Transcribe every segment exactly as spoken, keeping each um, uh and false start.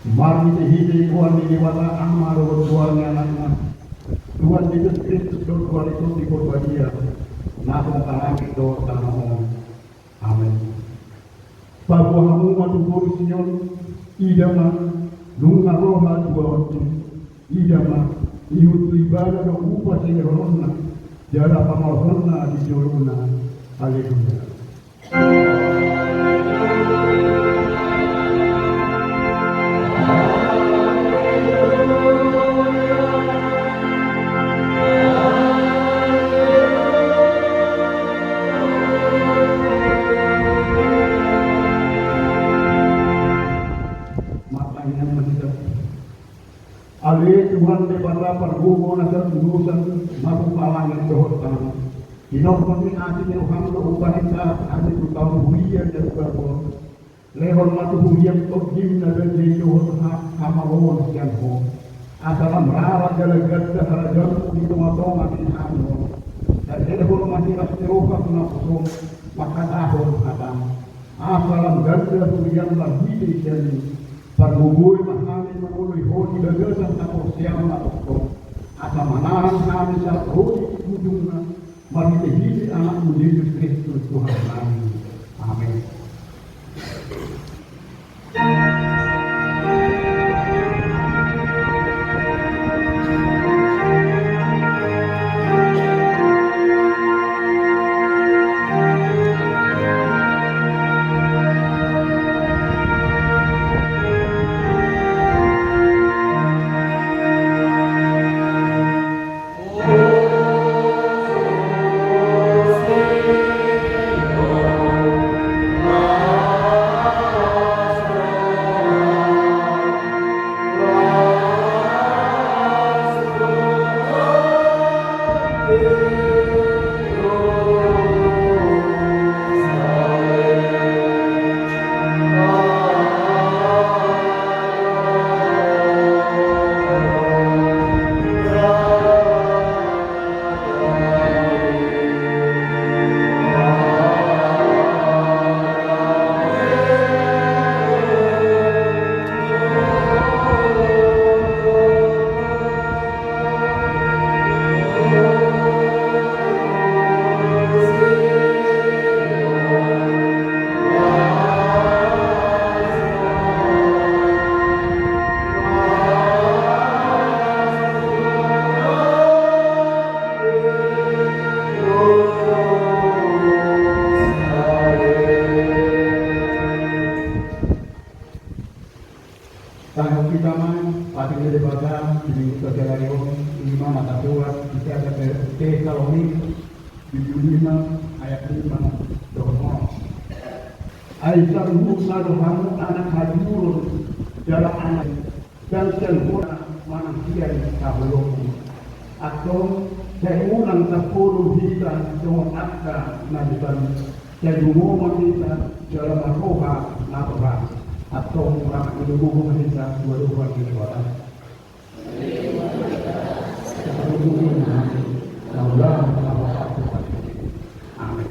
Marhitehite Tuhan ni Debata Ama dohot Tuhan ni Anakna, Tuhan Jesus Kristus dohot Tondi Porbadia, na hongkang langit dohot tano on. Amen. Paboa hamu ma tu boru Sion, ida ma, nunga ro hatuaon i. Ida ma, ihut tu Ibana do upa silehononna, jala pamolhonna di jolona. Haleluya. Martangiang ma hita. Ale Tuhan Debata pargogo na sai urusan, na rupa langit dohot tano. Tinompa ni asi ni roham do upa ni sahat hami tu taon huria na di barbon. Lehon ma tu huriam tondim na badia i dohot ha-, hamamon sian Ho. Asa lam rara jala ganda harajaonmu di tonga-tonga ni hami on. Sai lehon ma hiras ni roham na poso mangkatahon hatam. Asa lam ganda huriam marhite sian i. Pargogoi ma hami mangoloi Ho di bagasan haporseaon na tongtong. Asa manahan hami sahat ro di ujungna. Marhitehite Anakmu Jesus Kristus Tuhan nami. Amen. Tangkas hita ma patik ni Debata di minggu sahalak on, ima na tarsurat di sada Tesalonik, bindu lima ayat lima dohot onom. Ai saluhutna do hamu anak hajuron jala anak, dan saluhutna manang sian haholomon. Antong, sai unang tarpudul hita songon angka na di banua. Sai lumobi ma hita jala marroha na torang. Antong, marangkup ni lumobi ma hita tu adopan ni Debata. Amen.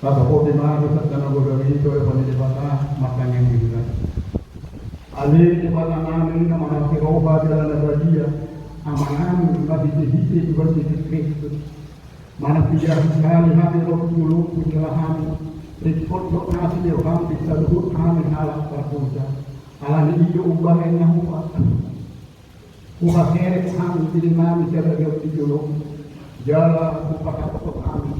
Tapasahat ma hita tu Debata, martangiang ma hita. Ale Debata nami na mangalap ni roha jala na badia, Ama nami marhitehite Tuhan Jesus Kristus. Manang piga sahali hami ro tu jolom tu jala hami ringkot do asi ni roham di saluhut hami halak pardosa. Alani i do umbahen na hupa huhaserep hami diri nami sada jolom tu jolom. Jala hupasahat hami,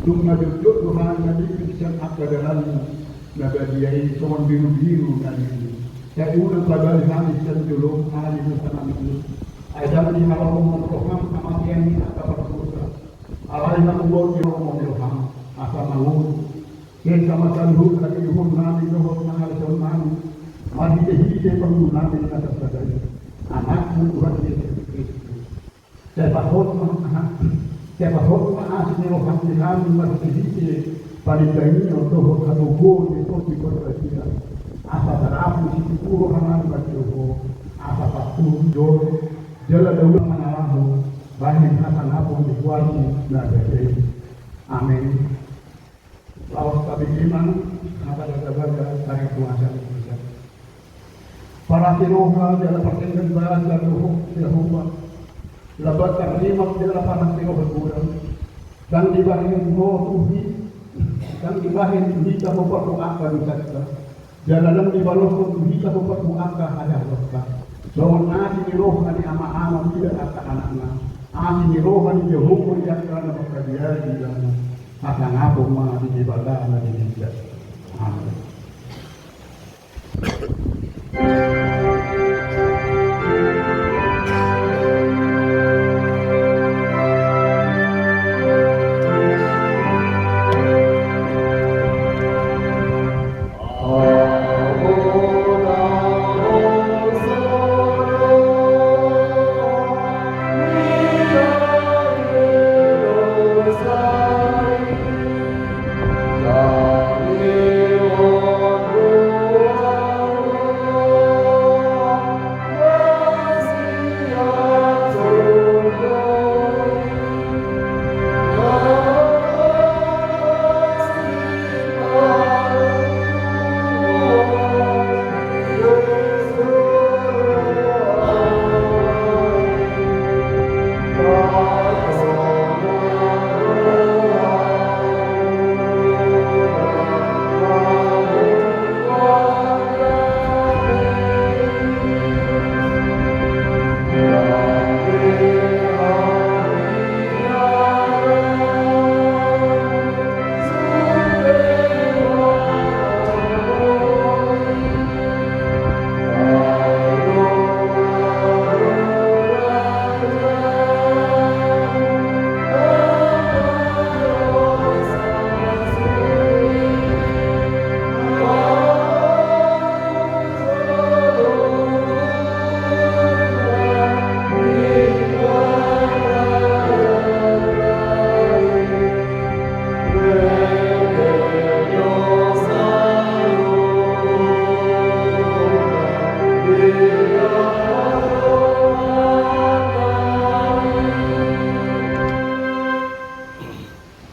dung na jotjot do hami na limpir sian angka dalanmu na badia i songon birubiru na lili. Sai unang pabali hami sian jolom ala ni dosa nami i. Ai ndang dihaholongi roham hamatean ni angka pardosa. Alai na huboan ni roham asa mangolu. Sesa ma saluhut hagoluhon nami dohot pangaluson nami marhitehite pangolu nami na tarsada i, Anakmu Tuhan Jesus Kristus. Sai pahot ma, sai pahot ma asi ni roham di hami marhitehite panindangion dohot hatoguon ni Tondi Parbadia. Asa tarapul situtu roha nami marhite ho, asa tarpudul jolo jala daulang mangalangka bahen hasangapon di goarmu na badia i. Amen. Laos tabege ma hata na badia, tarima kasih. Parhite roha jala pardenggan basa do ho Jahowa, Lambanta rimak jala parhite roha godang. Ndang dibahen ho tu hi, ndang dibahen tu hita ho parmuangka dosanta. Jala ndang dibaloshon tu hita ho parmuangka hajahatonta. Songon asi ni roha ni ama-ama di angka anakna, asi ni roha ni Jahowa di angka na mangkabiari di langit. Hasangapon ma di Debata na di ginjang. Amen.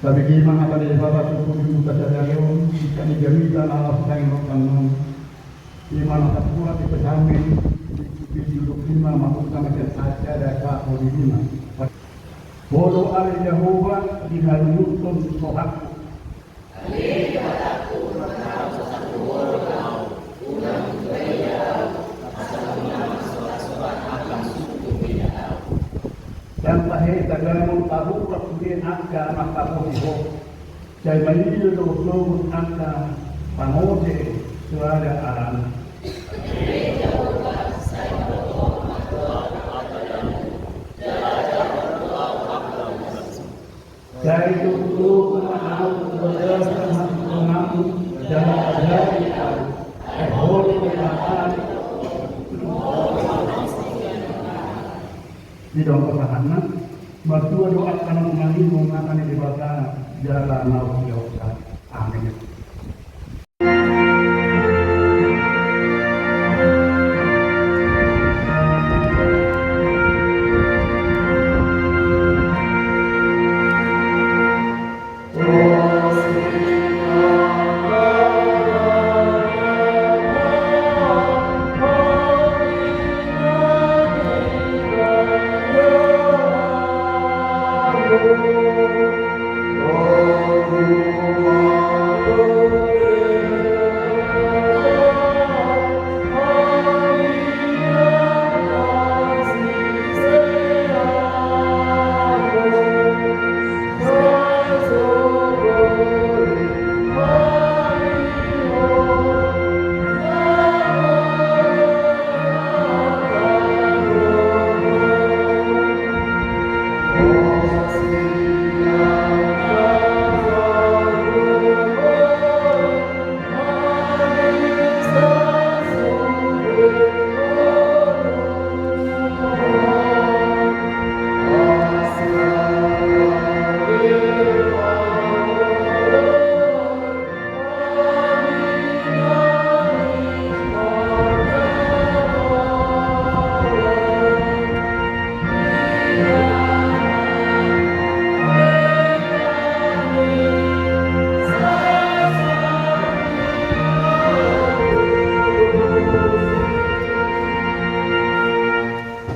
Tabege ma hata ni Debata tu pudi ni huta sadari on, di angka jamita na laho sitahi on. I ma na tarsurat di Psalmen, di bindu dua pulu lima, mangkutan ayat sada sahat tu lima. Ho do ale Jahowa, dihaluhutkonmu rohangku. Ndang tahe tagamon tarurat sude angka mangkaposi Ho, sai maila do sogot angka pangose soada alam. Sai tutu ma ahu tu bagasan hangoluanmu, jala ajari ahu, ai Ho do Debata ni. Didok sahatna, martua do angka na mangolu, ngolu ni Debata, jala na umbahen. Amin.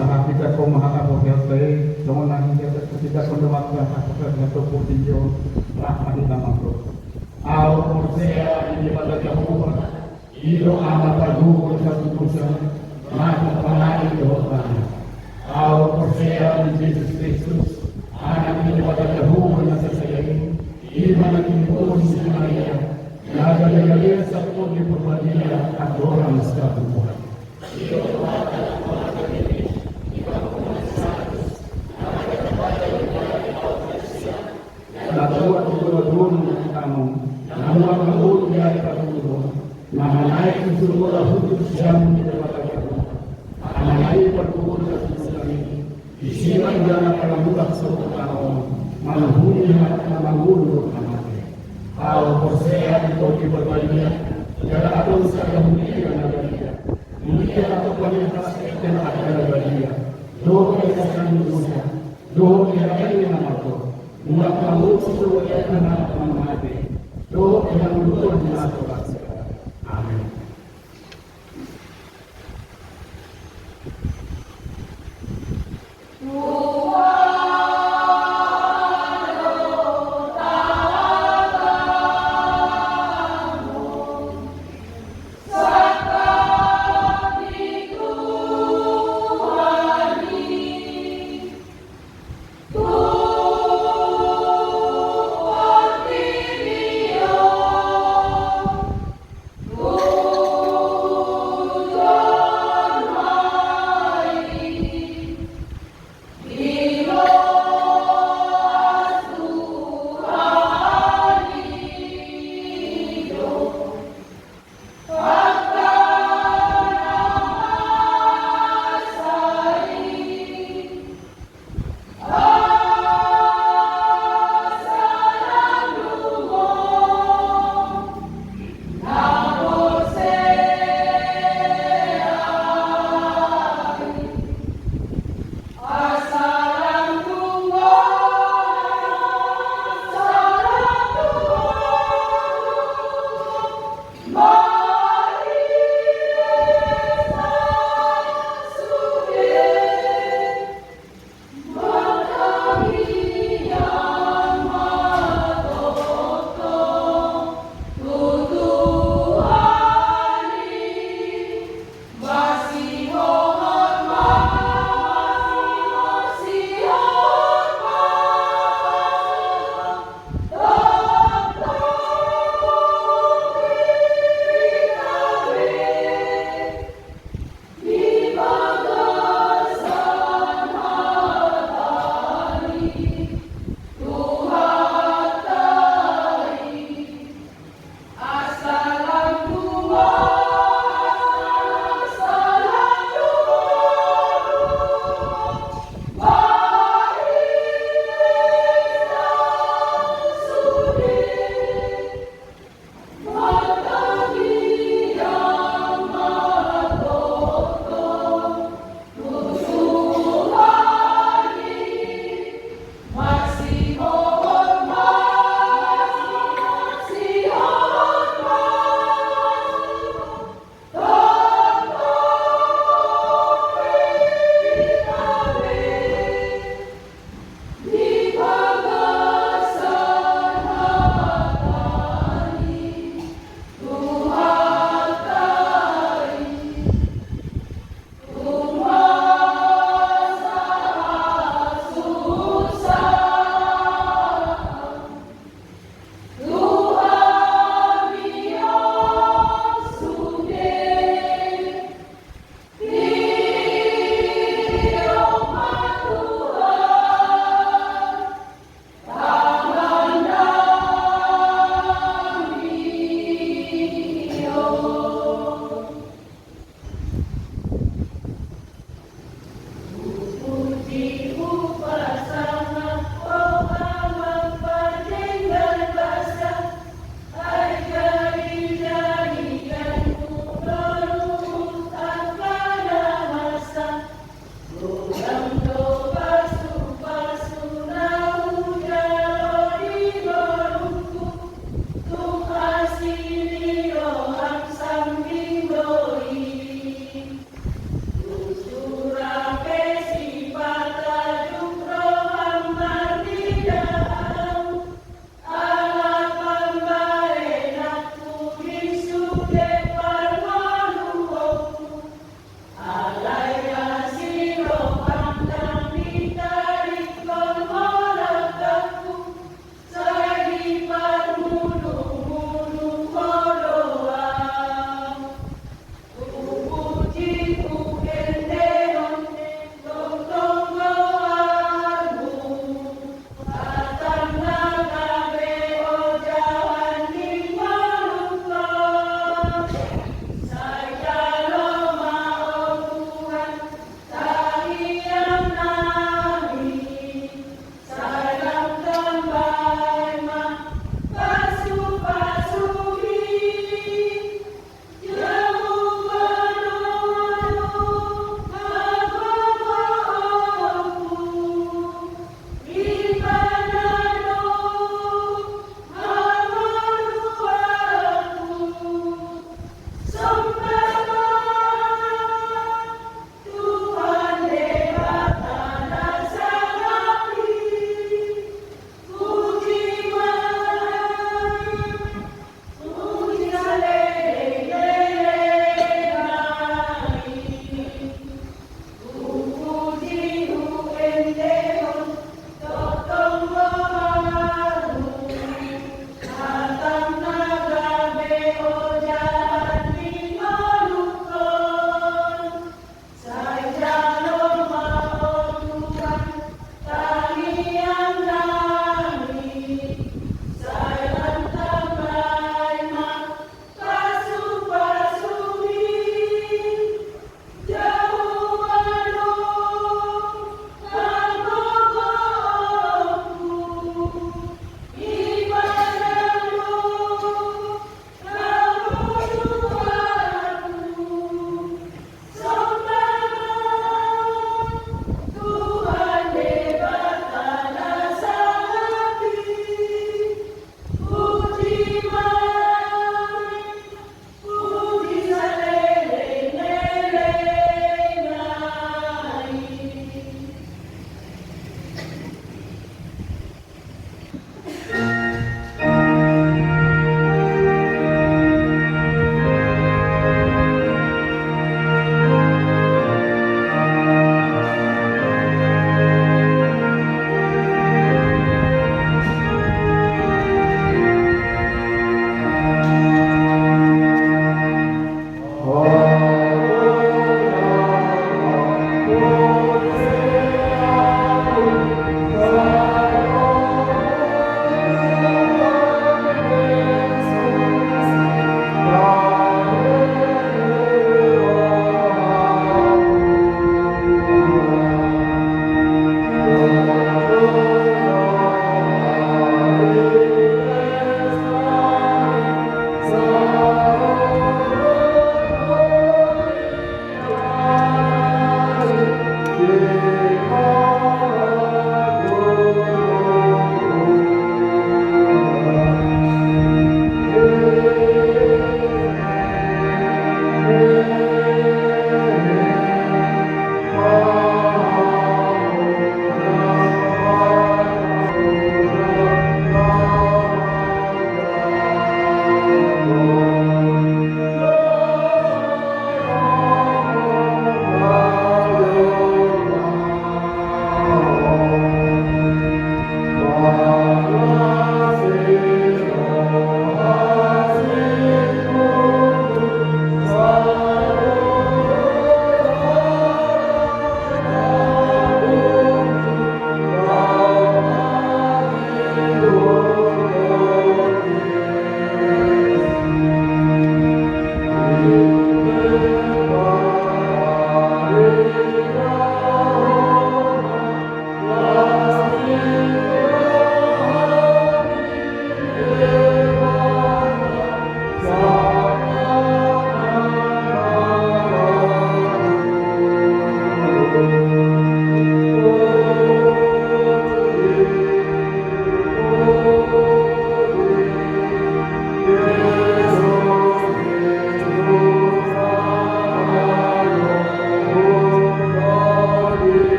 Sahat hita ma haporseaonta i, songon na hita, hita songon na haporseaonta i, rap ma hita mardoa. Ahu porsea di Debata Jahowa, i do Ama pargogo ni hatutusan, na tumpak langit dohot tano. Ahu porsea di Jesus Kristus, Anak ni Debata Jahowa na sasada i, i ma na tinimbol ni si Maria, na gabe-gabean sahat tu Tondi Porbadia, andorang sitadomuan. Na tuat di dua donu na tano, na muat mangolu di ari parngoluon, na manaek tu surgo laho tu siamun ni Debata Jahowa. Ama na i pargogo ni hatutusan i, disi ma ibana palamulak surgo dohot tano, manguhumi halak na mangolu dohot na mate. Ahu porsea di Tondi Porbadia, jala adong sada huria na badia. Huria na tumpak ni hasahitan angka na badia, dohot di hasangapon dosa, dohot di hata ni na martua, mulak mangolu tu surgo ni angka na mate, dohot di hangoluan ni na so ra. Amin.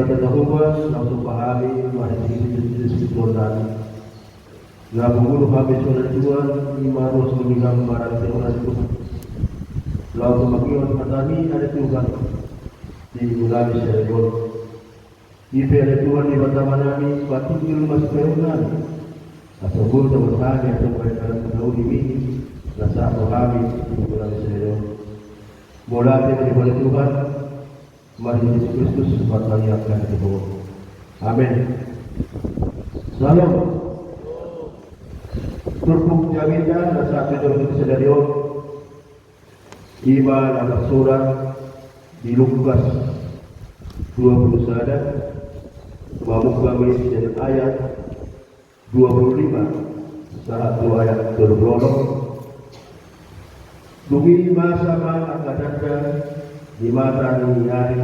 Tanda huba, langsung pahami, masih di situ, di situ, Tuhan. Na pungulu hami sonari Tuhan, ima ruas ni gambaran Tuhan. Langsung mangion hatami, ale Tuhan. Di mulai saya Tuhan. Ipe ale Tuhan di mata manami, batin di rumah sepenuh nami. Asal pun sama hami, atau baik dalam tahu di mini. Rasa aku hami, di mulai saya Tuhan. Bola dia di Tuhan. Mari Yesus Kristus bertanya akan kita. Amin. Salam. Turpuk jamita na satu turpuk sedarion. Ima na tersurat di Lukas dua puluh sada, mamuk kami dari ayat dua puluh lima sahat tu ayat tolu pulu onom. Dung i masa ma angka tanda di mata ni ari,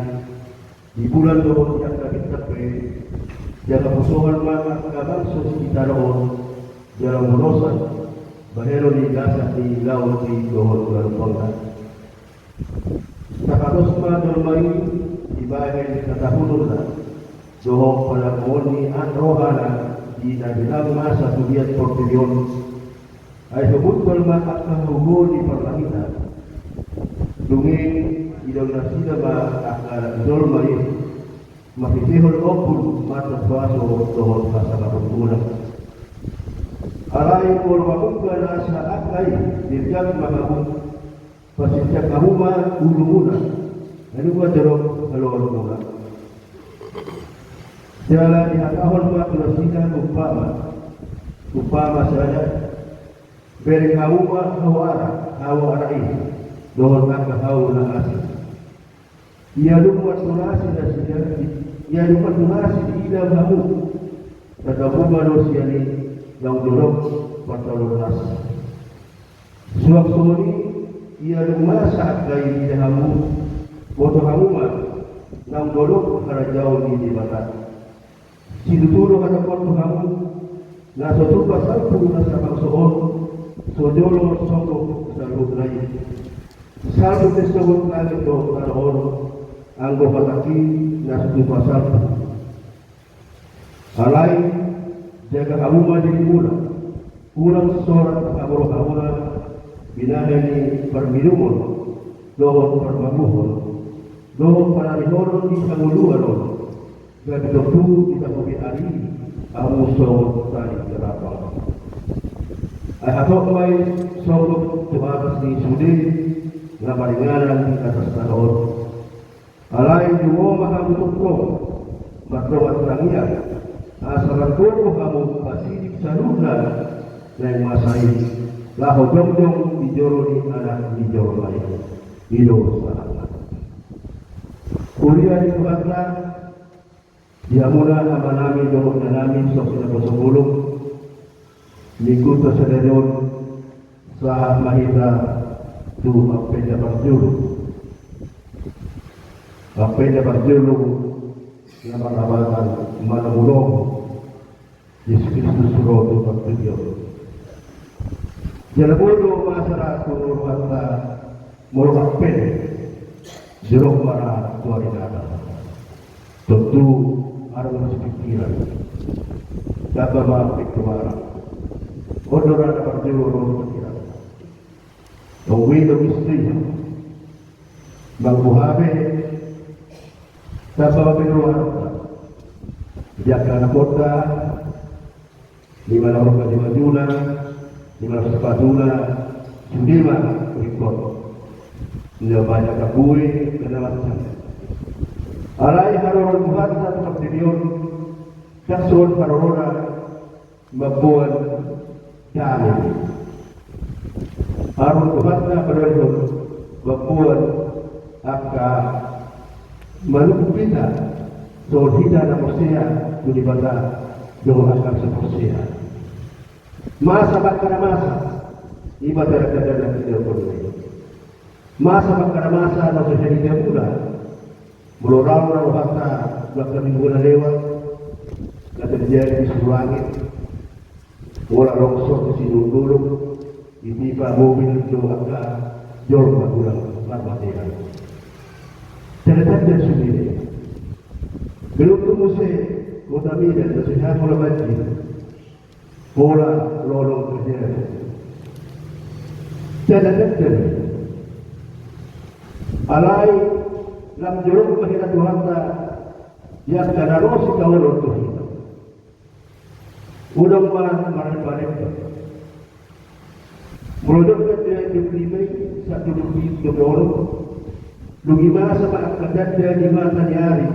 di bulan dohot di angka bintang pe, jala posohon ma angka bangso di tano on, jala molosan bahenon ni gasak ni laut i dohot ganup angin. Tapados ma jolma i dibahen hatahuonna dohot panargoon ni rohana di na bilang masa tu dia portibi on. Ai so buntol ma angka hagogoon ni parlangitan. Dung i didok nasida ma angka jolma i, marhitehon ombun ma tarbaso dohot hasangapon unang. Alai molo mamungka nasa angka i, dirgak ma hamu. Pasisiak hamu ma ulumuna, ai dung i ma jolo haloonmuna. Jala dihatahon ma tu nasida umpama, umpama sada, bereng hamu ma hau ara, hau ara i, dohot angka hau na asing. Ia dung mandurasi nasida, ia dung mandurasi diida hamu, tatapu ma do sian i, naung dolok partaluan las. Suang songon i, ia dung masa angka i diida hamu, boto hamu ma, naung dolok harajaon ni Debata. Situtu do hatangkon tu hamu, na so tupa salpu nasa bangso on, so jolo songgop saluhutna i. Salpu pe songon langit dohot tano on, anggo hatangki na so tupa salpu. Alai, jaga hamu ma dirimuna, unang sorat hamu rohamuna, binahen ni parminumon, dohot parmabuhon, dohot panarihonon ni hangoluan on, gabe tontu ditahupi ari hamu songon tali garapang. Ai hatop ma i songgop tu atas ni sude na maringanan di atas tano on. Alai dungo ma hamu tongtong mardongan tangiang, asa margogo hamu pasiding saluhutna naeng masa i, laho jongjong di joro ni Anak ni jolma i. I do sahatna. Huria ni Tuhanta, di hamuna amanami dohot inanami suang sinaposok bulung, Minggu sadarion, sahat ma hita tu Ampe na parjolo. Ampe na parjolo na marlapatan manomu-nomu Jesus Kristus ro tu portibi on. Jala boi do masa ra tu rohanta molo Ampe, jolok ma ra tu ari Natal. Tontu adong do sipingkiran. Tamba ma pingkiran. On do ra na parjolo ro tu pingkiran. Tong wi do istri. Bang buha be. Tamba ma pingkiran. Di angka anakhonta. Di mana roha baju-bajuna, di mana sepatuna, sude ma ringkot. Nda banyak kabue, kena macam. Alai haroro Tuhanta tu portibi on, ndang songon harorona mamboan dame. Haroro Tuhanta padohon mamboan angka manungkun hita, songon hita na porsea tu Debata, dohot angka so porsea. Masa bangkana masa, ima tanda-tanda na pinargoloi. Masa bangkana masa na so jadi jamuna. Molo rau na rohanta bangka minggu na lewat, na terjadi di Sulangit. Molo longsor di Sinondolong, ditipa mobil do angka jolma hurang marmatean. Tanda-tanda sude. Belum tu muse kota Medan, na so hea pola banjir, pola lolong terjadi. Jala dendam. Alai lam jolok ma hita Tuhanta, di angka na ro sitaolon tu hita. Unang ma marembarembar. Molo dok na dia di prima i, satu dupi domono. Logi masa ma angka tanda di mata ni ari,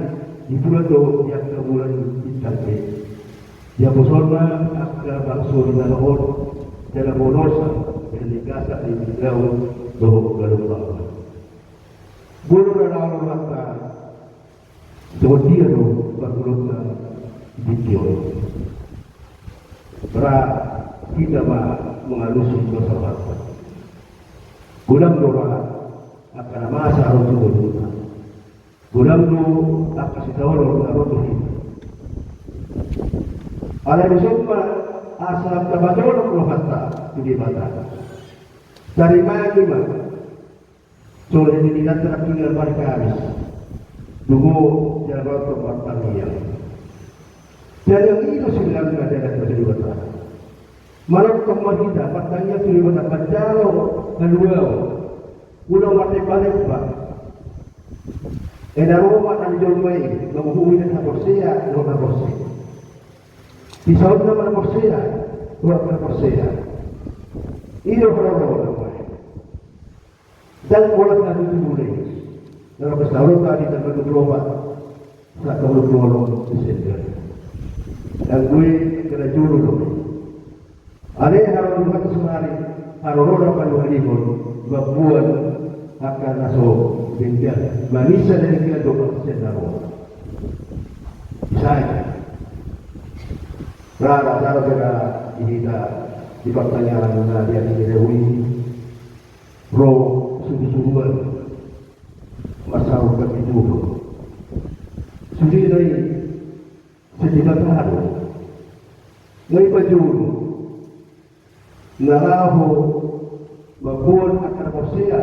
di bulan dohot di angka bulan bintang be. Dihaposhon ma angka bangso di tano on, jala bonosa, jala di gasak ni daun dohot galumbang. Molo na laho rohanta, songon dia do parngoluonta di tingki on. Ra hita ma mangalusi dosa rohanta. Godang do ra angka na masa ro tu ngolunta. Godang do angka sitaolon na ro tu hita. Alai dison ma asa tapatolhas rohanta tu Debata. Tarimangi ma. Songon i di na terakhir hari Kamis. Dungo jala martong martangiang. Tangiang i do silang na dalan tu Debata. Martong ma hita, martangiang tu Debata, manjalo haluaon. Unang marlembalemba. Ai na ro ma na ni jolma i, manguhumi na porsea, na porsea. Di saut na porsea, na porsea. I do haroroan. Ndang pola tadi tu mulai. Dalam pesta ulang tadi tanggal dua puluh empat. Saat tanggal dua puluh Desember. Ndang gue kena juru dong. Alai haroro Tuhan sehari, haroro na palu hari pun, babuan angka na so denggan, manisa denggan dua puluh persen haroro. Bisa ya? Rara, rara kena di hita, di pertanyaan na dia di Lewi. Ro surusuruan, masalah bagi dulu. Sudah dari setidak tahu. Ngai pajulu. Na laho mamboan angka na porsea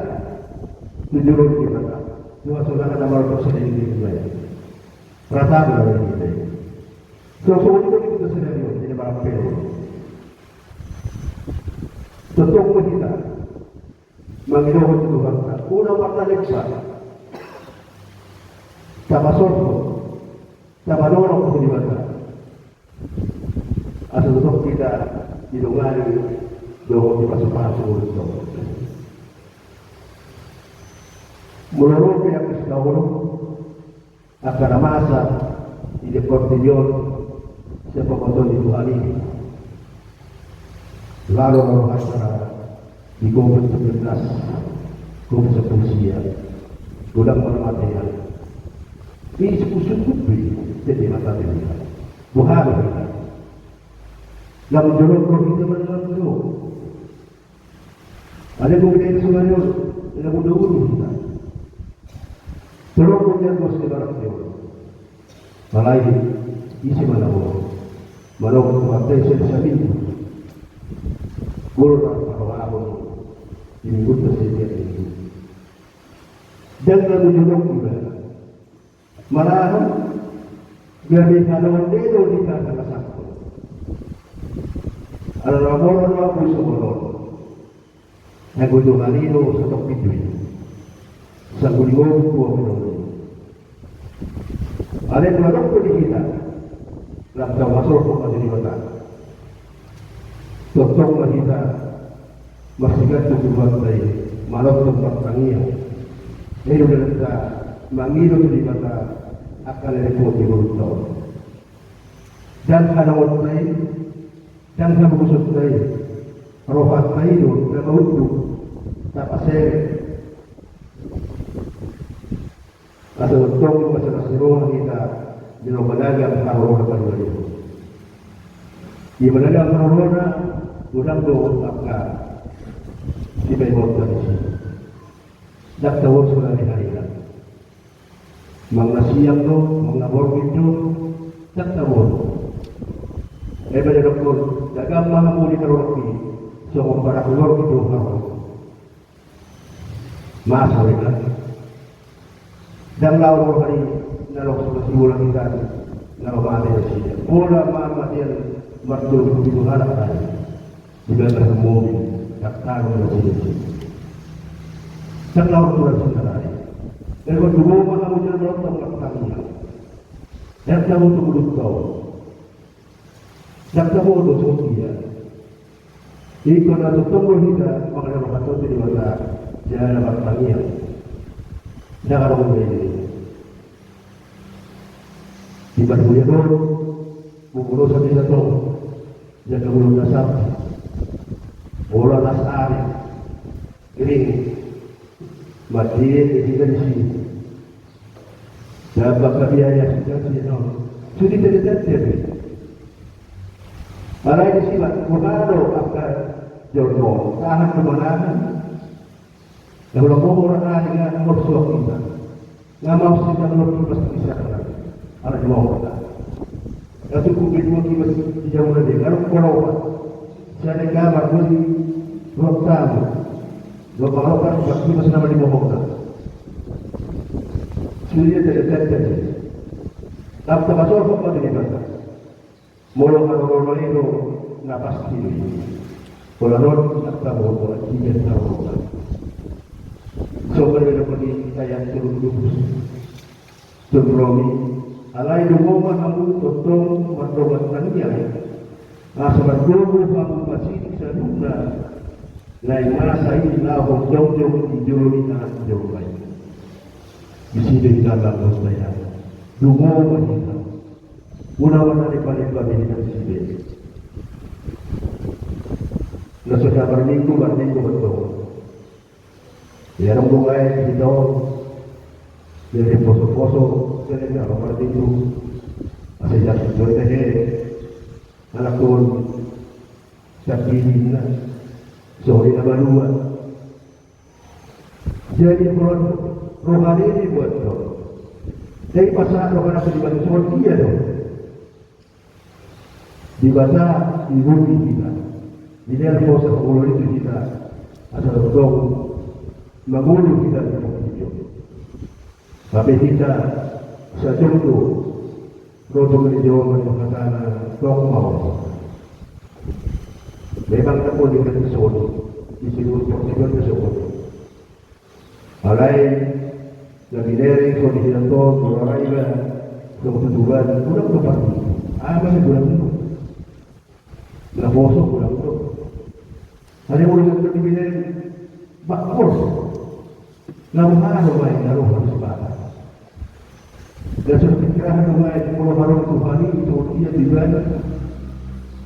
tu juru Debata. Cuma saudara na maro porsea di diri. Perasaan dari kita. So, so, itu kita sendiri, ini malam peru. Tentang kita. Mangidohon tu Tuhanta, unang martalemba. Tapasorhon, tapanorong tu Debata. Asa tongtong hita didongani dohot dipasupasu. Molo ro pe angka sitaolon, angka na masa di portibi on, sian pambotoon ni Tuhan i. Lalu lalu hasa di covid sembilan belas, covid sepuluh sia, godang ma na mate. Ini suku-suku be, jadi mata dia. Buhara kita. Lalu jolok kita mana-mana. Alai molo di suari on, ina muna ulu hita. Torop muna bos ni barang dia. Alai isi mana ho. Mana ho tu hata isi di sabin. Gol na parohahon. Di minggu tu setiap minggu. Dan lalu jolok kita. Malahan gabe haloan do di hita na sangkot. Ala na molo do abu songolon. Anggo Tuhan i do satok pintu i. Sangguling on tua pintu i. Alai na dokon di hita. Lam tau masuk kok di mata. Tongtong ma hita marsigantung tu Tuhanta i, manongtong martangiang. Ai do dalanta mangido tu Debata angka na dipot di ngolunta on. Ndang hanaonta i, ndang habungusonta i, rohanta i do na maunduk, tapasere. Asa tongtong masa-masa roha hita di na managam haroroan na paduahon. Di managam haroroan godang do angka sipaihonta disi. Ndang taboto sonari-ari na. Manang na siang do, manang na borngin do, ndang taboto. Ai bada dokkon, dagam ma hamu di haroroan i, songon parak borngin do haroroan. Masa wena. Ndang laho roha ni na laho sibola hita na mamate nasida. Pola mamate an martolu pitu halak tadi. Di bagasan mobil, ndang tano nasida. Ndang laho roha ni na lain. Daripada dumoma hamu jala manontong martangiang. Ndang tano tu mulut tau. Ndang tabo do songon dia. Ingkon na tongtong do hita mangalehon roha tu Debata jala martangiang. Ndang adong be i. Di parhuriaon on, molo songon i do tong, jala molo na sap, molo las ari, gering, mate hita disi. Dapot angka biaya sudah sih no. Sudah tidak terjadi. Alai disi ma, molo angka jolma tahan tu manahan. Na hula molo ari nga molo suak hita. Nga mau sih kan lo kipas bisa kan. Alai mau. Nga cukup itu kipas di jauh lagi. Kalau kalau apa? Saya dengar bagus. Ruang tamu. Dua pangalopan, bak lima senama lima hokta. Sudah jadi, jadi, jadi. Tapi tak masuk apa apa jadi bangsa. Molo haroro itu, na pasti. Pola rot, tak tahu, pola tiga tahu. So, berbeda pun di ayat turun duduk. Jomromi, alai dungo ma hamu tongtong mardongan tangiang, asa margogo hamu pasiding saluhutna, na i masa i laho jongjong di jolo ni Anak ni Jolma i. Disi do hita manggotai. Dungo ma hita. Unang ma talimbalimba be hita disi be. Na so sabar minggu, marminggu, mardohot. Ia adong do baen hita on. Jadi poso-poso, jadi na ro marminggu. Asa jadi joi tahe. Anak on. Sakit na. Sori na malua. Jadi buat rohani ini buat kau. Jadi pasal rohani di batu soal dia dong. Debata di bumi hita. Di dalam proses mangolu itu hita. Asa tongtong mangolu hita di bumi hita. Tapi hita sacontoh rojo mani Jawa mani hatana tong mau. Memang tak boleh berpesona. Di sini untuk berpesona. Alai, na binereng so di hita on, molo ra iba, so tutuban, unang do parti. Aha ma unang do. Na poso unang do. Alai molo na binereng, bakkos. Na roha do baen, na roha do sipata. Dasar pikiran do baen, molo haroro Tuhan i, so dia di baen.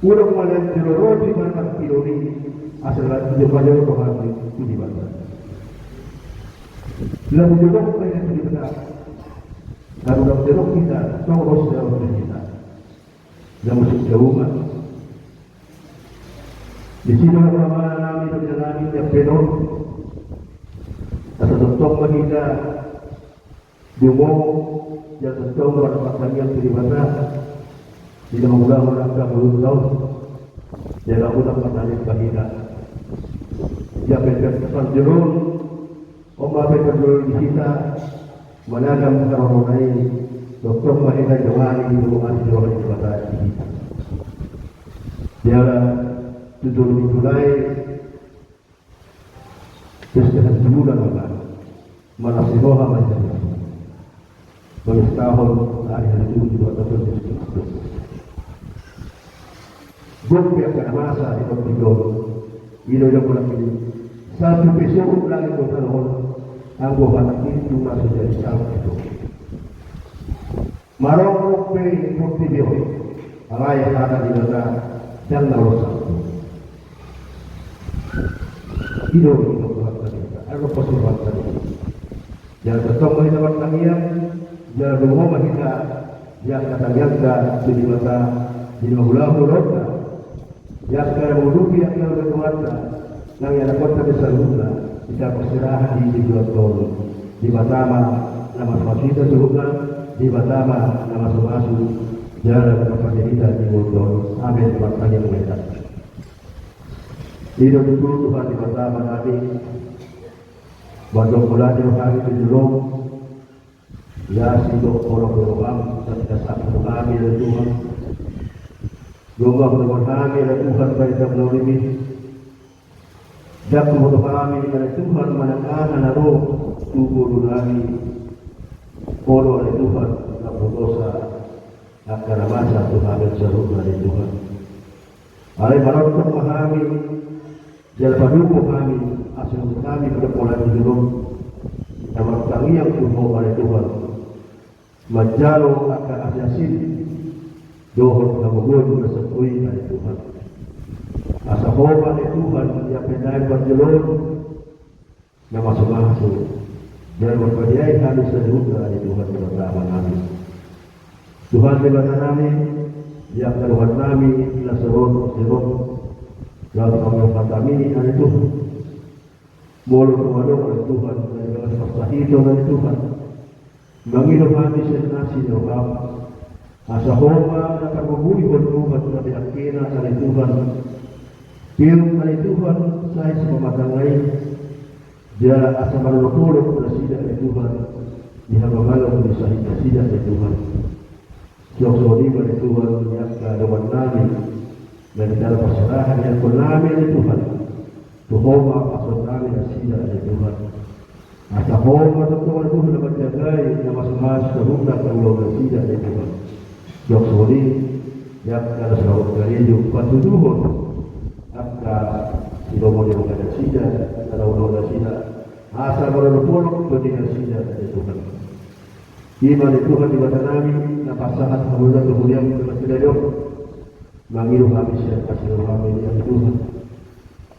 Unang ma na jolo roti manang piloni, asal na jolo pajolo roha tu Debata. Lalu jolo roha tu Debata. Lalu lalu jolo kita, tong ros jolo kita. Lalu sejauh mana. Di sini nama nami tu jalani dia penon. Asa tongtong ma hita. Dungo, jala tongtong martangiang tu Debata. Di na mangulahon angka ngolu taon. Jala unang martangiang bahina. Ia pe pe parjolo on. On ma pe parjolo di hita. Managam harorona i. Tongtong ma hita jawani tu asi roha ni Debata di hita. Jala tutu di mulai. Terus dengan jemuna maka malas ni roha ma i. Mengistahon ari-ari itu juga terus. Gok pe angka na masa di portibi on. Ilo ilo mulak ini. Satu peso lagi kota on. Anggo hata itu masuk jadi satu. Marongkok pe portibi on, alai hata ni Debata ndang na losak. I do, i do Tuhanta hita, i do pos ni Tuhanta hita. Jala tongtong ma hita martangiang, jala dungo ma hita, jala tangiangta tu Debata, di na mangulahon ulaonta. Di angka na mangudupi angka na mardohot, nang ianakhonta pe saluhutna, hita parserahan di Debata on. Debata ma na mamasu-masu hita saluhutna, Debata ma na mamasu-masu, jala na mamparjolo hita di ulaonta on. Amen. Martangiang ma hita. I do tutu Tuhan Debata ma nami, mandok mauliate ma hami tu jolom, Ia sidok holong ni roham, tapi dasar tu kami, ale Tuhan. Jomma hudomuhon hami, ale Tuhan, bahen na uli-uli. Ndang huboto hami, ale Tuhan, manang aha na ro tu ngolu nami. Olo, ale Tuhan, na hudosa angka na masa tu hami saluhutna, ale Tuhan. Alai manongtong ma hami, jala padomu hami, asa hami pada pola di jolo. Na martangiang tu Ho, ale Tuhan. Manjalo angka asi-asim dohot hagogoon na sombu i, ale Tuhan. Asa Ho ma, ale Tuhan, ia pe na parjolo na maso-maso, jala marpadiai hami saluhutna, ale Tuhan Debata Amanami. Tuhan Debata nami, ia angka dongan nami na so ro, so ro, laos hami hatami, ale Tuhan. Molo tung adong, ale Tuhan, na dibagas parsahiton, ale Tuhan, mangido hami sian asi ni roham, asa Ho ma na pargogoi, Ho ma na pinakeon, ale Tuhan. Pium, ale Tuhan, sai sipamatangna i, jala asa manopolop nasida, ale Tuhan, di hamagoan ni sahit nasida, ale Tuhan. Songon i ma, ale Tuhan, di angka dongan nami na di dalan parserahan, di angka nami, ale Tuhan. Tu Ho ma pasahat nami nasida, ale Tuhan. Asa Ho ma tongtong, ale Tuhan, na manjagai na maso-maso saluhutna angka ulaon nasida, ale Tuhan. Songon i di angka na so ro, ale Tuhan, patuduhon angka silomo ni roha nasida, na ulaon nasida, asa manopolop tondi nasida, ale Tuhan. I ma, ale Tuhan Debata nami, na pasahat hamu na tu huriam tu nasida on. Mangido hami sian asi ni roham, ale Tuhan.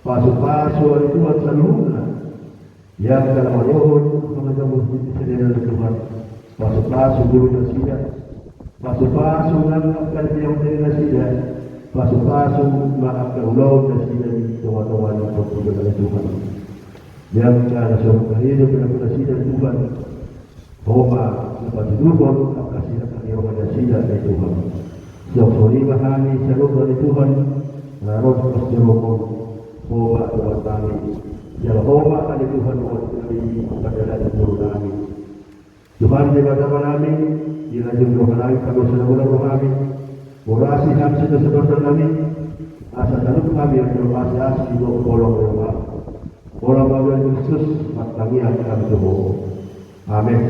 Pasu-pasu, ale Tuhan, saluhutna. Ia angka na manohor hamagoan ni sadari on, ale Tuhan. Pasu-pasu ngolu nasida. Pasu-pasu nang angka na pinaundani nasida. Pasu-pasu ma angka ulaon nasida di tonga-tonga ni portibi on, ale Tuhan. Ia angka na so ro, ale Tuhan, pinaundani nasida, ale Tuhan. Ho ma na patuduhon angka sian angka ni roha nasida, ale Tuhan. Songon i ma hami saluhutna, ale Tuhan, na ro tu pos ni roham. Ho ma dongan nami. Jala Ho ma, ale Tuhan, dongan nami, pardalanan ni ngolu nami. Tuhan Debata Amanami, dilehon roha nami pardousa na godang rohami. Urasi hami sian dosa-dosa nami. Asa talup hami di bagasan asi-asi dohot holong ni roham. Olo ma, ale Kristus, martangiang hami tu Ho. Amen.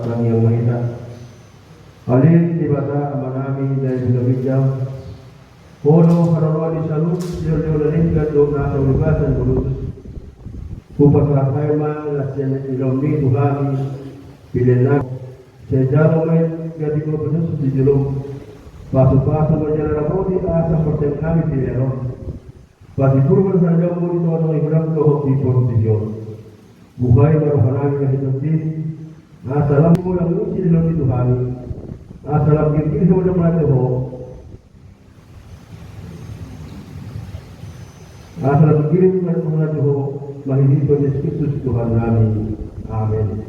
Tangiang ma hita. Ale Debata Amanami na di surgo, Ho do haroroan ni saluhut sihol ni hita, dohot nasa ulibasan bolutus. Hupasahat hami ma na sian iloM i tu hami, pelean nami. Sai jalo ma i gabe gogo pasu-pasu di jolom. Pasu-pasu ma jala ramoti asa martangiang hami pelean on. Patipur ma harajaonMu di tonga-tonga ni huriaM dohot di portibi on. Buhai ma rohanami na hinaholongan, asa lam Ho na mangurusi di loMi tu hami. Asa lam girgir hami mangulahon Ho. Asa lam girgir hami mangulahon Ho, marhite Jesus Kristus Tuhannami. Amen.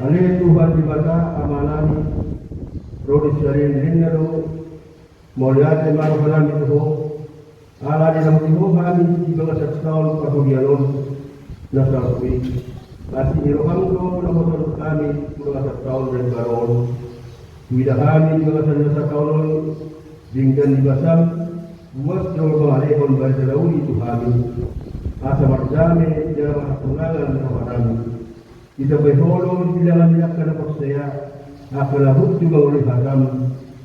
Ale Tuhan Debata Amanami, ro di saleleng ni lelengna do, mauliate ma rohanami tu Ho, ala diramoti Ho hami di bagasan taon parhuriaon on na salpu i. Asi ni rohaM do na hupasahat hami di bagasan taon na imbaru on. Huida hami di bagasan na sataon on, denggan ni basaM, buas do mangalehon barita na uli tu hami. Asa mardame jala marhatonangan rohanami. Ditambai Ho do di bilangan ni angka na porsea, angka na burju mangoloi hataM.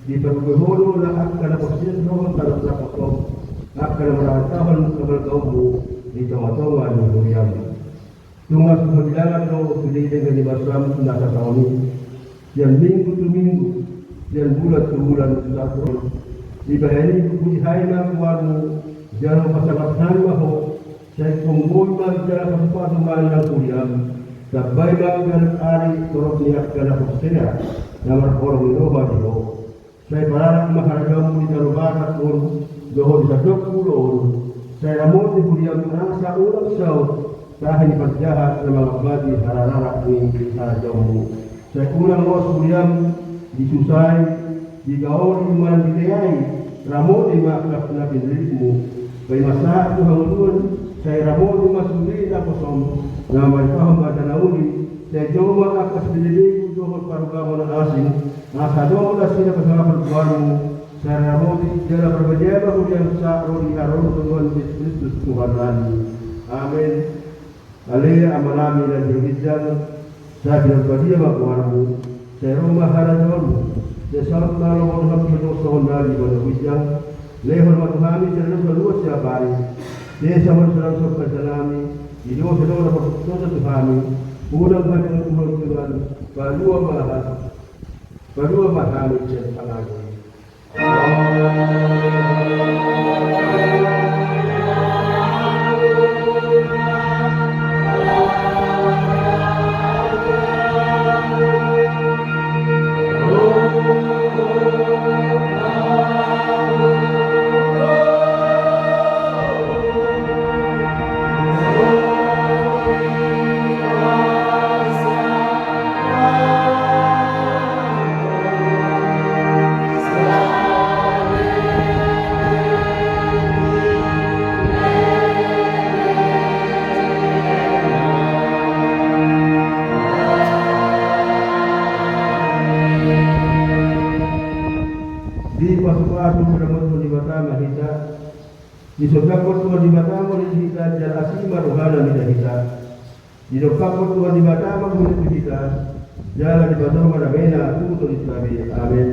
Dipargogoi Ho do na angka na porsea dohot na naposo, angka na marangantahon habalgaonMu di tonga-tonga ni huriaM. Tung so hubilangan do sude denggan ni basaM na sataon i, sian minggu tu minggu, sian bulan tu bulan, sahat tu dibahen i hupuji hami ma goarMu, jala hupasangap hami ma Ho. Sai ponggohi ma jala pasu-pasu ma nang huriaM. Tambai ma ganup ari torop ni angka na porsea na marholong ni roha di Ho. Sai pararak ma harajaonMu di tano Batak on dohot di sandok pulo on. Sai ramoti huriaM asa unang saut tahi ni parjahat na mangambati harararak ni harajaonMu. Sai unang loas huriaM disusai, digaoli manang diteai. Ramoti ma angka na pinillitMu. Paima sahat tu hangoluan, sai ramoti ma sude naposoM na mambaritahon barita na uli. Sai jalo ma angka sibelebegu dohot parugamo na asing, asa adong nasida pasangapan goarMu. Sai ramoti jala parbadiai ma huriaM sahat ro di haroro ni Tuhan Jesus Kristus Tuhannami. Amen. Ale Amanami na di surgo, sai pinarbadia ma goarMu. Sai ro ma harajaonMu. Sai saut ma lomo ni hami dohononnami di banua ginjang. Lehon ma tu hami sian na salpu siapari. Sesa ma dosanami songon panesanami di dosa ni na mardosa tu hami. Unang hami manghuhut Tuhan. Palua ma hami. Palua ma hami sian pangago i. Dipasupasu ma Tuhan Debata ma hita. Disondangkon Tuhan Debata ma uli ni hita, jala asi ma rohana mida hita. Didompakkon Tuhan Debata ma uli ni hita, jala dipasahat ma damena tu tondi tabi. Amen.